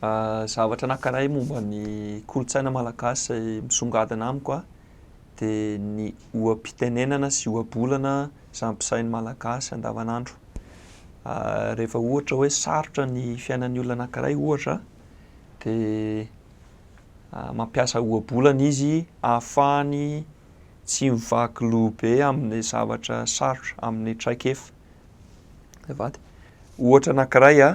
Zavatra anankiray momba ny kolontsaina malagasy izay misongadina amiko a, dia ny oha-pitenenana sy ohabolana izay ampiasain'ny malagasy andavanandro. Rehefa ohatra hoe sarotra ny fiainan'ny olona anankiray ohatra dia mampiasa ohabolana izy ahafahany tsy mivaky loha be amin'ny zavatra sarotra, amin'ny traikefa. Azafady. Ohatra anankiray a,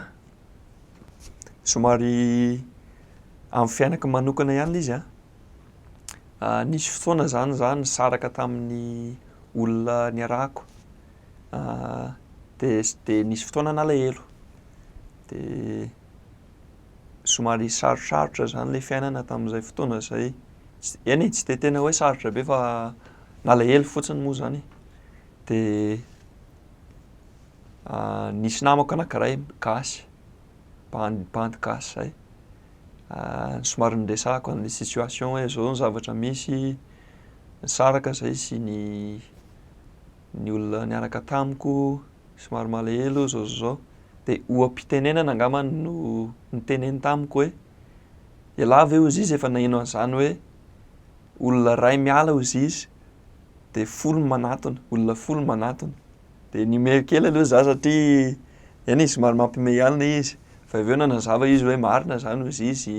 somary amin'ny fiainako manokana ihany ilay izy a. Nisy fotoana zany za nisaraka tamin'ny olona niarahako de s- de nisy fotoana nalahelo, de somary sarosarotra zany le fiainana tamin'izay fotoana zay. Ts- eny e, tsy de tena hoe sarotra be fa nalahelo fotsiny moa zany e. De nisy namako anankiray gasy, bandy bandy gasy zay, somary niresahako an'le situation hoe zao ny zavatra misy, nisaraka zahay sy ny ny olona niaraka tamiko, somary malahelo zao sy zao. De oha-pitenenana angambany no niteneny tamiko hoe ialahy ve hozy izy efa naheno an'izany hoe olona ray miala hozy izy de 10 manatona, olona 10 manatona. De nihomehy kely aloha za satria eny e, somary mampihomehy ihany le izy fa avy eo nanazava izy hoe marina zany hozy izy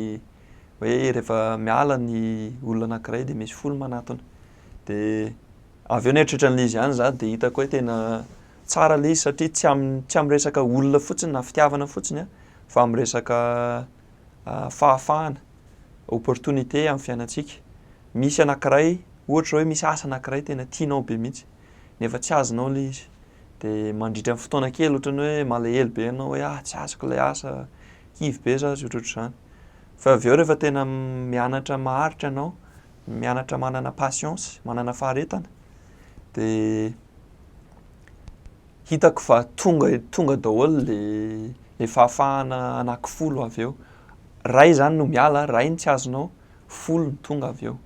hoe rehefa miala ny olona anankiray de misy 10 manatona. De avy eo nieritreritra an'le izy ihany za de hitako hoe tena tsara le izy satria tsy am'resaka olona fotsiny na fitiavana fotsiny a fa am'resaka fahafahana, opportunité amin'ny fiainantsika. Misy anankiray ohatra hoe misy asa anankiray tena tianao be mihitsy nefa tsy azonao le izy de mandritra ny fotoana kely ohatran'ny hoe malahelo be ianao hoe ah, tsy azoko ilay asa, kivy be za sy ohatrohatr'izany. Fa avy eo rehefa tena mianatra maharitra ianao, mianatra manana patience, manana faharetana de hitako fa tonga daholo le fahafahana anaky 10 avy eo. Ray zany no miala, ray no tsy azonao, 10 no tonga avy eo.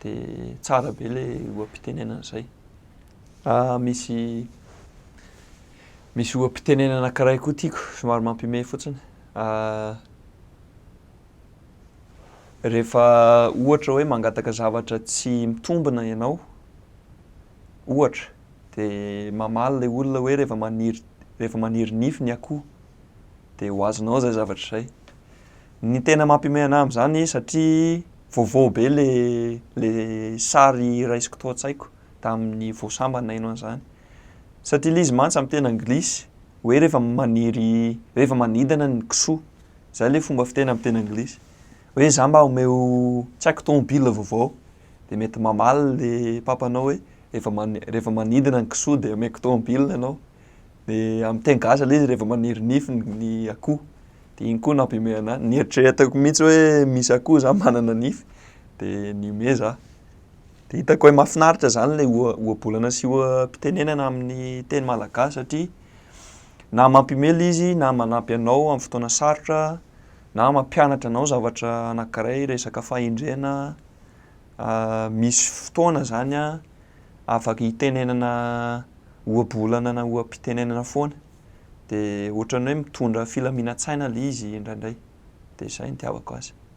De tsara be le oha-pitenenana zay. Misy oha-pitenenana anankiray koa tiako somary mampihomehy fotsiny. Rehefa ohatra hoe mangataka zavatra tsy mitombina ianao, ohatra, de mamaly le olona hoe rehefa maniry nify ny akoho de ho azonao zay zavatra zay. Ny tena mampihomehy anahy am'zany satria vaovao be le sary raisiko tao an-tsaiko tamin'ny vao sambany naheno an'izany. Satria le izy mantsy amin'ny teny anglisy hoe rehefa maniry, rehefa manidina ny kisoa, zay le fomba fiteny amin'ny teny anglisy. Hoe za mba omeo, tsy haiko, tomobile vaovao de mety mamaly le papanao hoe rehefa mani- rehefa manidina ny kisoa de omeko tomobile ianao. De amin'ny teny gasy le izy rehefa maniry nify ny akoho de iny koa nampihomehy anahy. Nieritreretako mihitsy hoe misy akoho zany manana nify de nihomehy za. De hitako hoe mahafinaritra zany le ohabolana sy oha-pitenenana amin'ny teny malagasy satria na mampihomehy le izy na manampy anao amin'ny fotoana sarotra na mampianatra anao zavatra anankiray, resaka fahendrena. Misy fotoana zany a afaka hitenenana ohabolana na oha-pitenenana foana de ohatran'ny hoe mitondra filaminan-tsaina le izy indraindray, de zay no itiavako azy.